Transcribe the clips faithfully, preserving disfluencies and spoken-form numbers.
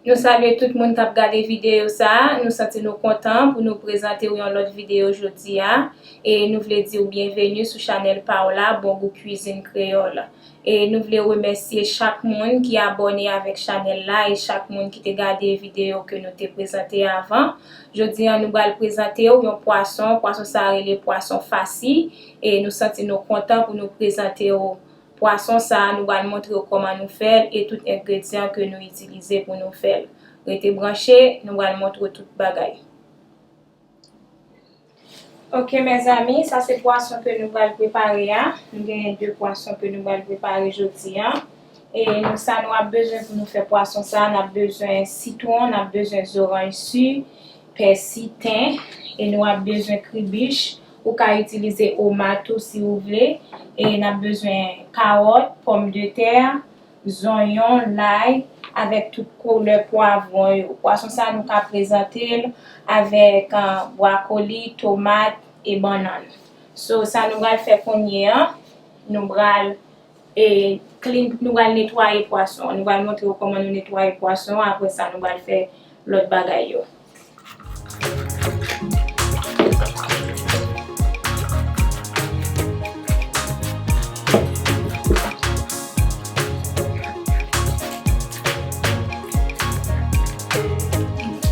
Nou salye tout moun k ap gade videyo sa a. Nou santi nou kontan pou nou prezante w yon lòt videyo jodi a. E nou vle di w byenveni sou chanèl pa w la, Bon Gou Kwizin Kreyòl. E nou vle remèsye chak moun ki abòne avèk chanèl la e chak moun ki te gade videyo ke nou te prezante avan. Jodi a, nou pral prezante w yon pwason. Pwason sa a rele pwason fasi. E nou santi nou kontan pou nou prezante w pwason sa a. Nou pral montre w kòman nou fè l e tout engredyan ke nou itilize pou nou fè l. Rete branche, nou pral montre w tout bagay. Ok, mezanmi, sa se pwason ke nou pral prepare a. Nou genyen de pwason ke nou pral prepare jodi a. E nou, sa nou ap bezwen pou nou fè pwason sa a, n ap bezwen sitwon, n ap bezwen zoranj si, pèsi, ten, e nou ap bezwen kribich. Ou ka itilize oma tou si ou vle. E n ap bezwen kawòt, pòmdetè, zonyon, lay, avèk tout koulè pwavwon yo. Pwason sa a, nou ka prezante l avèk, ah, bwakoli, tomat e bannann. So, sa nou pral fè kounye a, nou pral, e, clean, nou pral netwaye pwason an. Nou pral montre w kòman nou netwaye pwason an. Apre sa, nou pral fè lòt bagay yo.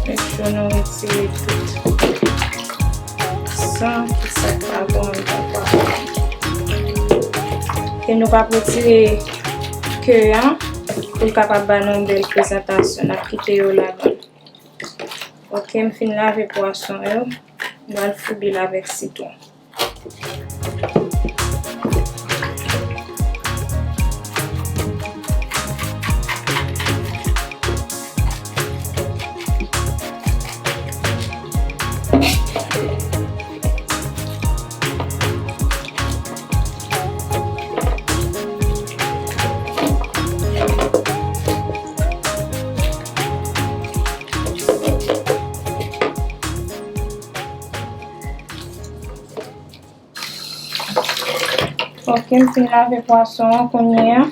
Make sure nou retire tout san ki sa k pa bon anndan pwason. E nou p ap retire ke a pou l kapab ba nou yon bèl prezantasyon. N ap kite yo ladan. Ok, m fin lave pwason yo. M pral foubi l avèk sitwon. Ok, m fin lave pwason an kounye a.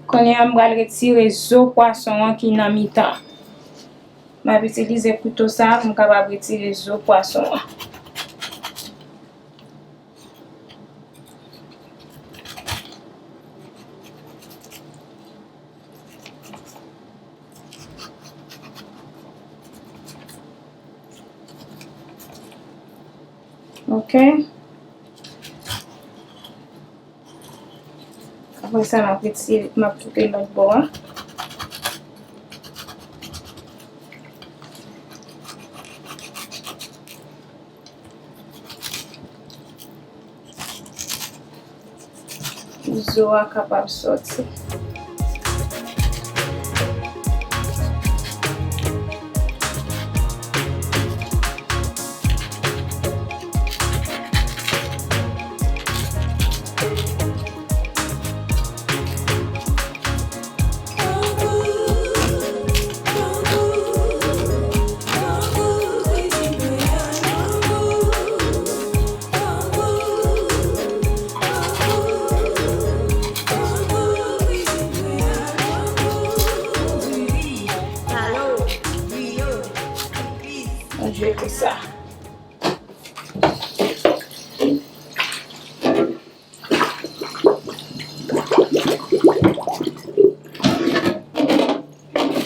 Kounye a, m pral retire zo pwason an ki nan mitan. M ap itilize kouto sa a pou m kapab retire zo pwason an. Ok. Apre sa, m ap retire, m ap koupe lòt bò a. Zo a kapab sòti. Mwen jete sa.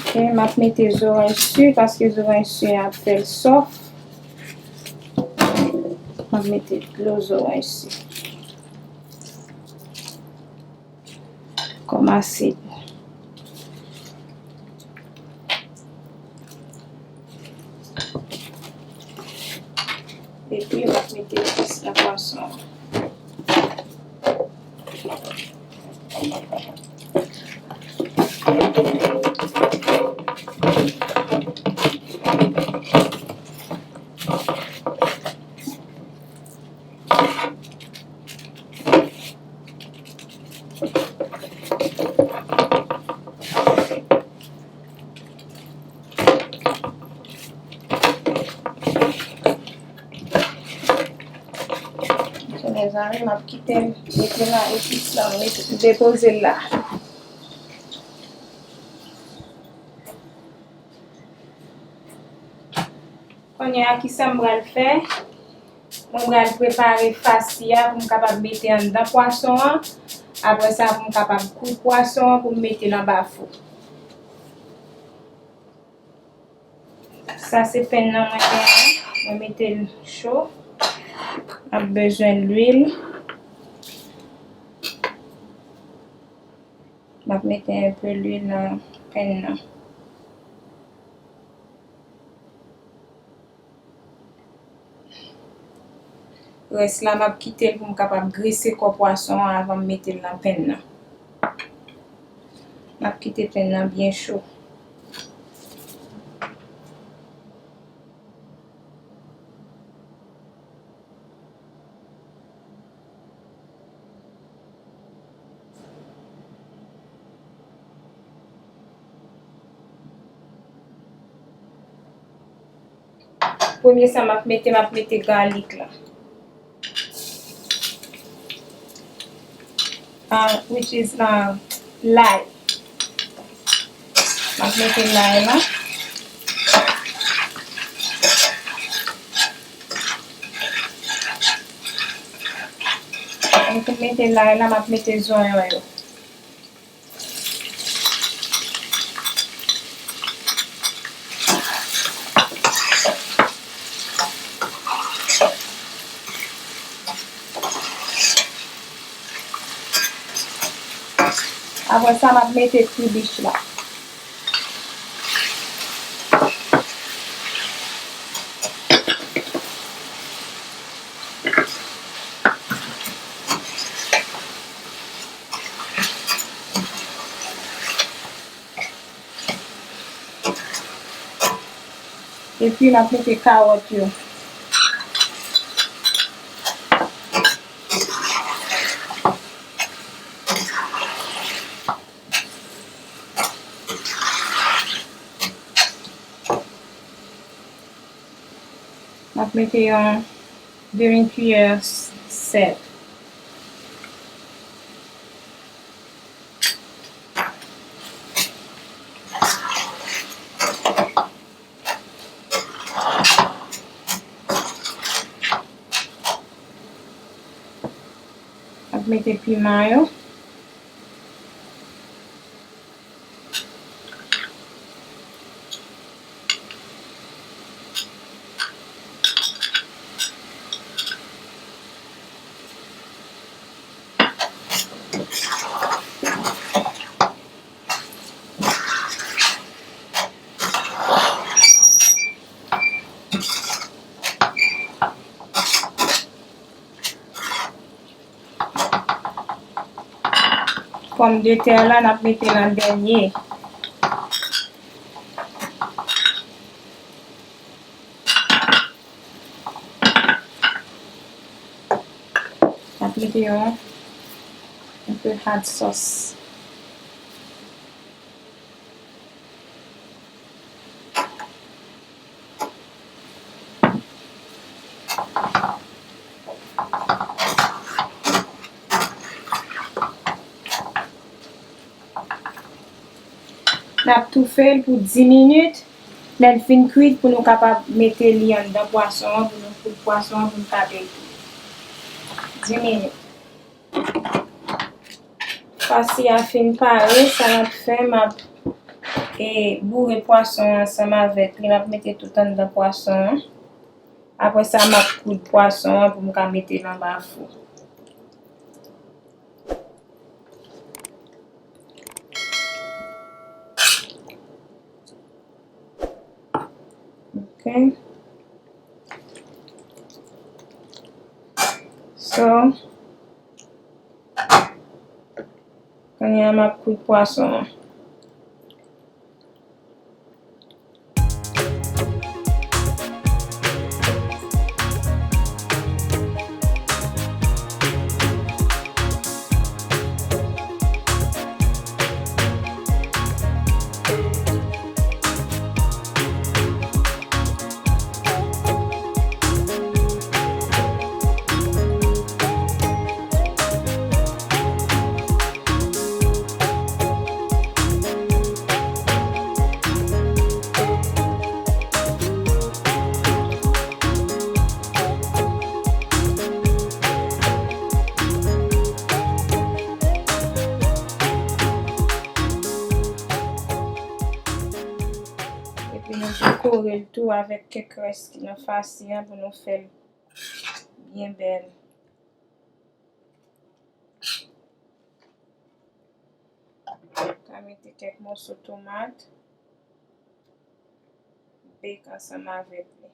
Ok, m ap mete zoranj si, paske zoranj si a ap fè l sòf. M ap mete dlo zoranj si kòm asid. Epi, m ap mete plis nan pwason an. Mezanmi, Gade, m ap kite l mete la epis la, m mete, depoze l la. Kounye a, kisa m pral fè? Mwen pral prepare fasi a pou m kapab mete anndan pwason an. Apre sa, pou m kapab koud pwason an pou m mete l anba fou. Sa se pen nan mwen genyen. Mwen mete l cho. M ap bezwen lwil. M ap mete enpe lwil nan pen nan. Rès la, m ap kite l pou m kapab grese kò pwason an avan m mete l nan pen nan. M ap kite pen nan byen cho. Premye sa m ap mete, m ap mete galik la. Ah, which is, ah, lay. M ap mete lay la. Mwen fin mete lay la, m ap mete zonyon yo. Apre sa, m ap mete kribich la. Epi, n ap mete kawòt yo. M ap mete yon demi kiyè sèl. M ap mete piman yo. Pòmdetè la, n ap mete l an dènye. N ap mete yon, yon enpe hot sauce. N ap toufe l pou dis minit. Lè l fin kwit, pou nou kapab mete li anndan pwason an, pou nou koud pwason an, pou nou ka peye. Dis minit. Fasi a fin pare, sa m ap fè, m ap, e, boure pwason an ansanm avèk li. M ap mete tout anndan pwason an. Apre sa, m ap koud pwason an pou m ka mete l anba fou. Ok. So, kounye a m ap koud pwason an. Kore l tou avèk kèk rès ki nan fasi a pou nou fè l byen bèl. Ka mete kèk moso tomat, bake ansanm avèk li.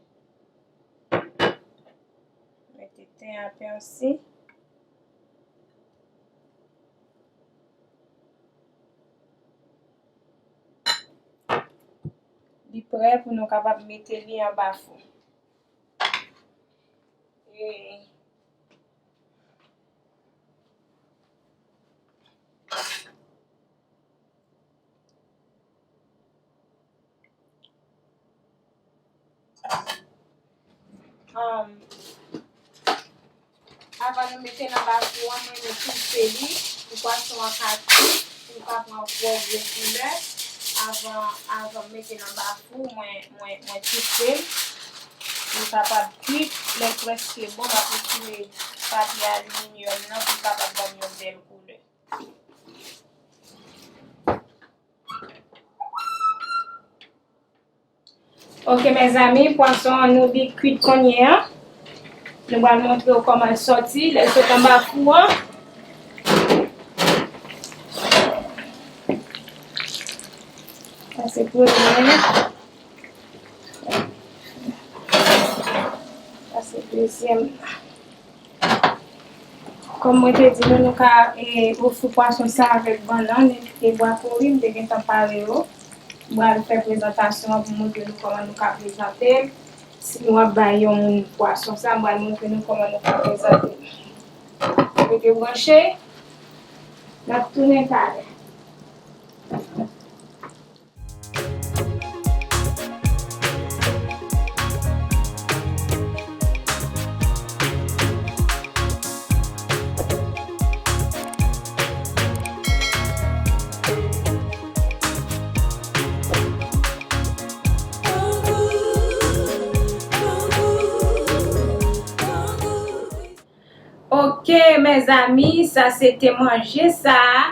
Mete ten a pèsi. Li prè pou nou kapab mete li anba fou. E Um, avan nou mete l anba fou an, mwen mete toufe li pou pwason an ka kwit, pou l pa pran twò gwo koulè. Avan, avan m mete l anba fou, mwen, mwen, mwen toufe l pou l kapab kwit. Lè l prèske bon, m ap retire papye aliminyòm nan pou l kapab ban m yon bèl koulè. Ok, mezanmi, pwason an nou li kwit kounye a. Nou pral montre w kòman l sòti, lè l sot anba fou an. Sa se premye. Sa se dezyèm. Kòm mwen te di nou, nou ka, e, ofri pwason sa avèk bannann e, e bwa pori, m te gentan pare yo. M pral fè prezantasyon an pou montre nou kòman nou ka prezante l. Si nou ap bay yon moun pwason sa, m pral montre nou kòman nou ka prezante l. Rete branche, n ap tounen talè. Ok, mezanmi, sa se te manje sa a,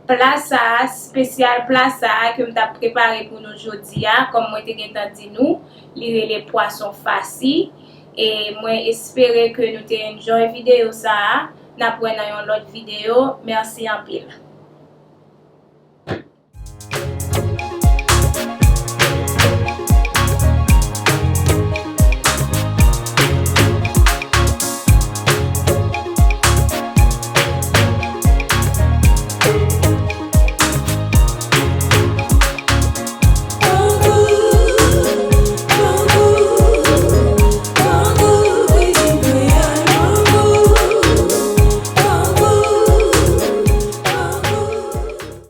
pla sa a, espesyal pla sa a ke m t ap prepare pou nou jodi a, kòm mwen te gentan di nou, li rele pwason fasi. E mwen espere ke nou te enjoy videyo sa a. N ap wè nan yon lòt videyo. Mèsi anpil.